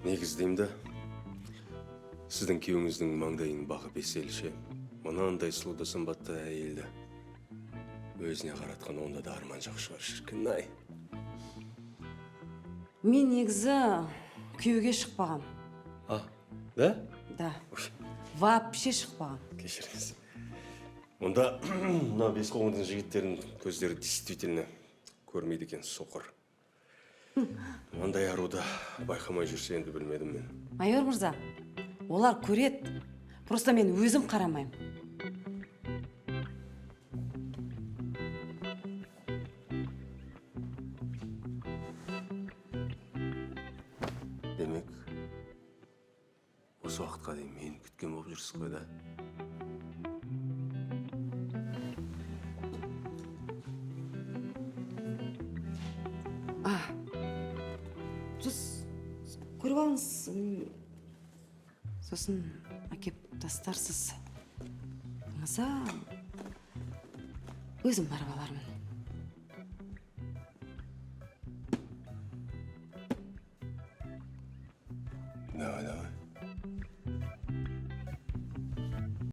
Негізі деймін да, сіздің күйеуіңіздің маңдайын бағы бес елше. Мынандай сұлу да сымбатты әйелді өзіне қаратқан онда да арман жоқ шығар, шіркін ай. Мен негізі күйеуге шықпағам. А, да? Да. Вообще шықпағам. Кешіріңіз. Онда мына Бесқоңырдың жігіттерінің көздері действительно көрмейді екен, соқыр. Мынандай аруды байқамай жүрсе, енді білмедім мен. Майор мырза, олар көреді. Просто мен өзім қарамаймын. Демек, осы уақытқа дейін мені күткен болып жүрсіз ғой, да? Сіз көріп алыңыз. Сосын әкеп тастарсыз. Болмаса, өзім барып алармын. Давай, давай.